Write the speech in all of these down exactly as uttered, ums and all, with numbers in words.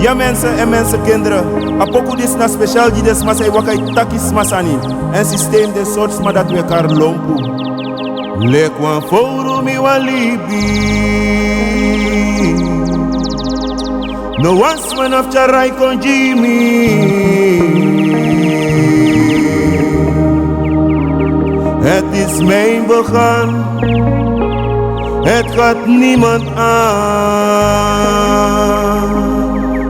Ya mensen en mensenkinderen, a poku disi na speciaal gi den sma san e waka e taki sma sani. En systeem den sortu sma dati wi e kari lompu. Leki wan fowru mi wani libi. No wan sma no fu tyari rai kon gi mi. Het is mijn begaan. Het gaat niemand aan.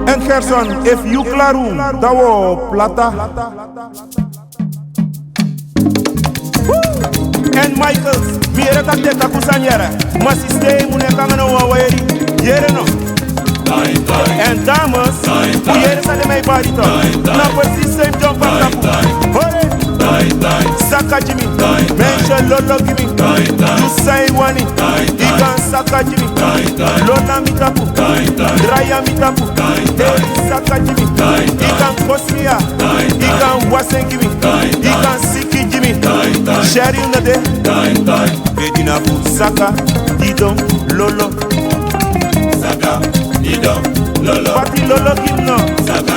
En Gerson, efu yu klaar, dan wi o plata. En Michaels, mi yere taki den e taki un sani yere. Ma systeem, un no e kon nanga no wan weri. Yere no. En dames, un yere san den man e bari toch. Na precies same jump and tapu. Hore. Saka gi mi. Mensen, lolo gi mi. Du san yu wani. Yu kan saka gi mi. Lolo na mi tapu. Drai na mi tapu. Saka gi mi. Yu kan kosi mi ya. Yu kan wasi en gi mi. Yu kan siki gi mi. Sheri, un no de. Begi na fu saka, didon, lolo. Saka, didon, lolo. Pati lolo gi mi no. Saka,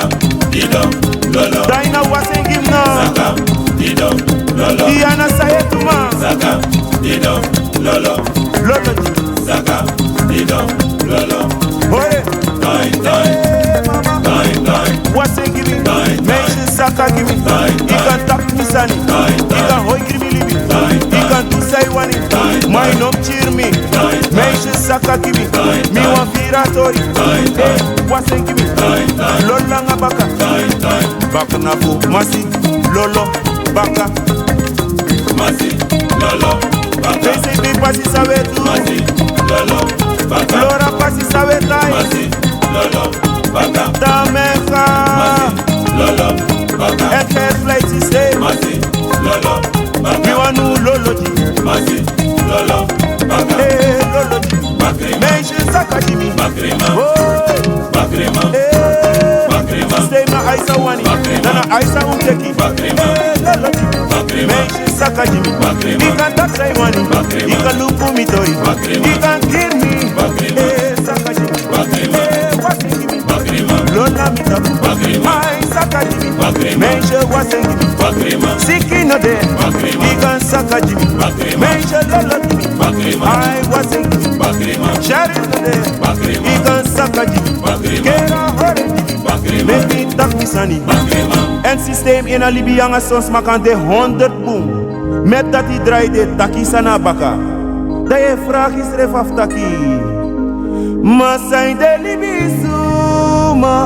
didon, lolo. Dai na wasi en gi mi no. Saka, didon, lolo. Iya na san yu e du, man. Saka, didon, lolo. Lolo gi mi. Saka, didon, lolo. Hore. Dai, dai. Wasi en gi mi. Mensen, saka gi mi. Yu kan taki mi sani. Yu kan hoi gi mi libi. Yu kan du san yu wani. Ma yu no mus kiri mi. Mensen, saka gi mi. Mi wani firi a tori. Wasi en gi mi. Lolo nanga baka. Baka na fu masi. Lolo, baka. Masi, lolo, baka. J C B pasi san wi e du. Masi, lolo, baka. Flora pasi san wi e tai. Masi, lolo, baka. Tameka. Masi, lolo, baka. F F flight systeem. Masi, lolo, baka. Mi wani un lolo gi. Masi, lolo, baka. Eh, lolo gi. Bakrima. Mensen, saka gi mi. Bakrima. Oh. Bakrima. Eh. Bakrima. Systeem na aisa wani. Bakrima. Na na aisa un teki. Bakrima. Eh, lolo gi mi. Bakrima. Mensen, saka gi mi. Bakrima. Yu kan taki san yu wani. Bakrima. Yu kan luku mi tori. Bakrima. Yu kan kiri mi. Bakrima. Eh, saka gi mi. Bakrima. Eh, wasi gi mi. Bakrima. Lolo na mi tapu. Bakrima. Ai, saka gi mi. Bakrima. Mensen, wasi gi mi. Bakrima. Siki no de. Bakrima. Yu kan saka gi mi. Bakrima. Mensen, lolo gi mi. Bakrima. Ai, wasi gi mi. Bakrima. Sheri no de. Bakrima. Yu kan saka gi mi. Bakrima. Kera hore gi mi. Bakrima. Meki mi taki mi sani. Bakrima. En systeem, ini a libi nanga son sma kan de honderd bun. Met dati yu drai de taki san na baka. Dan yu e vraag yusrefi taki: Ma san ede libi suma?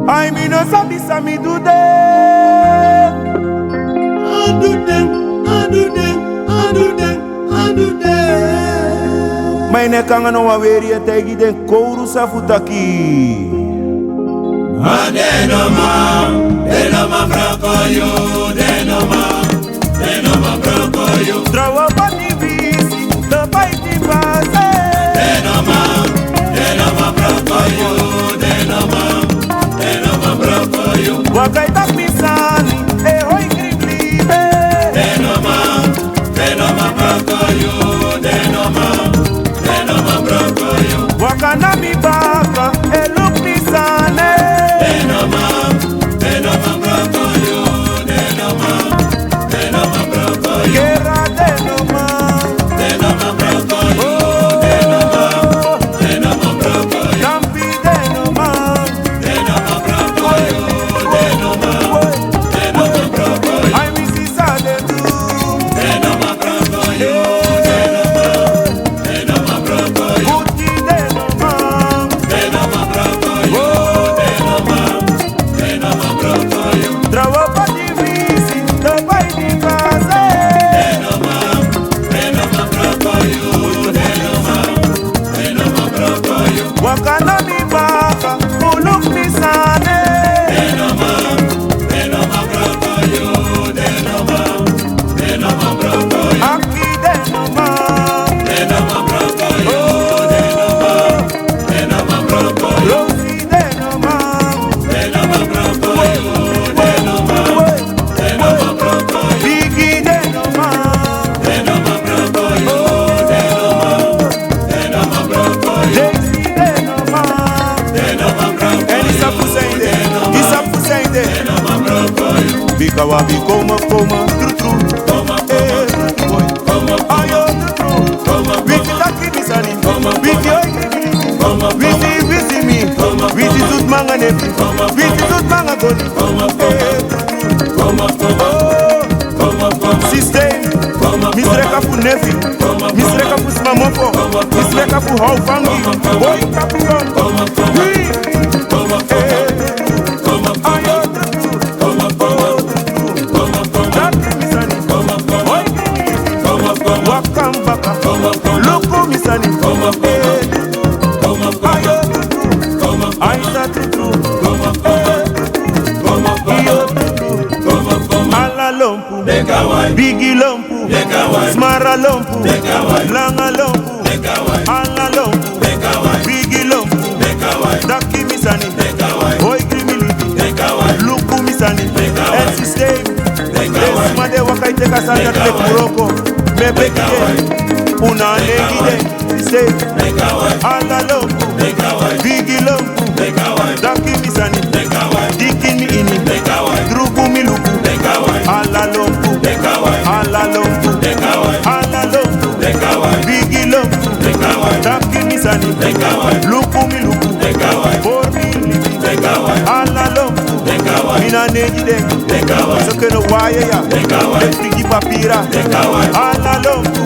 Ai, mi no sabi san mi du de. A du de, a du de, a du de, a du de. Ma yu no e kon nanga no wan weri, yu e taigi den kowru san fu taki. A de no man, de no man broko yu, de no man, de no man broko yu. Trawan bati wisi, no bai di pase. De no man, de no man broko yu, de no man, de no man broko yu. Waka e taki mi sani, e hoi gi mi libi. De no man, de no man broko yu, de no man, de no man broko yu. Waka na mi baka, e luku mi sani. De no man, de no man broko yu, de no man, de no man broko yu. Kera de no man. De no man broko yu, de no man, de no man broko yu. Tampi de no man. De no man broko yu, de no man, Wi abi koma, koma, tru, tru. Eh, boy. Ayo, tru, tru. Wisi taki mi sani. Wisi oi. Wisi, wisi mi. Wisi sut manga nefi. Wisi sut manga goni. Eh, tru, tru. Oh. Systeem. Mi sreka fu nefi. Mi sreka fu sma mofo. Mi sreka fu how fangi. Boy, kapu. Wi. Eh. Ayo, tru, tru. Dati mi sani. Oi. Waka baka. Luku mi sani. Eh. Ayo. Aisa tru tru. Iyo. Ala lompu. Bigi lompu. Smara lompu. Langa lompu. Ala lompu. Bigi lompu. Daki mi sani. Oi, gri mi libi. Luku mi sani. En systeem. Den sma di e waka e teki a sani dati leki wroko. Mi e begi den. Un no e negi den. Systeem. Ala lompu. Bigi lompu. Daki mi sani. Diki mi ini. Druku mi luku. Ala lompu. Ala lompu. Ala lompu. Bigi lompu. Taki mi sani. Luku mi luku. For mi libi. Ala lompu. Mi no e negi den. Seke no waya ya. Den figi papira. Ala lompu.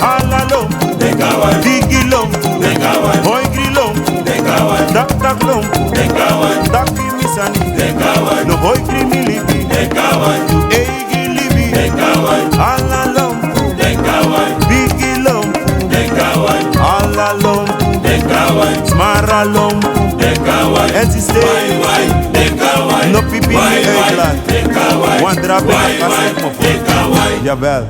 Ala lompu. Bigi lompu. Hoi gri lompu. Dakdak lompu. Taki mi sani. No hoi gri mi libi. Ei. Bigi libi. Ala lompu. Bigi lompu. Ala lompu. Smara lompu. En systeem. No pipi ni e glad. Wan drape na kasi mofo. Jawel.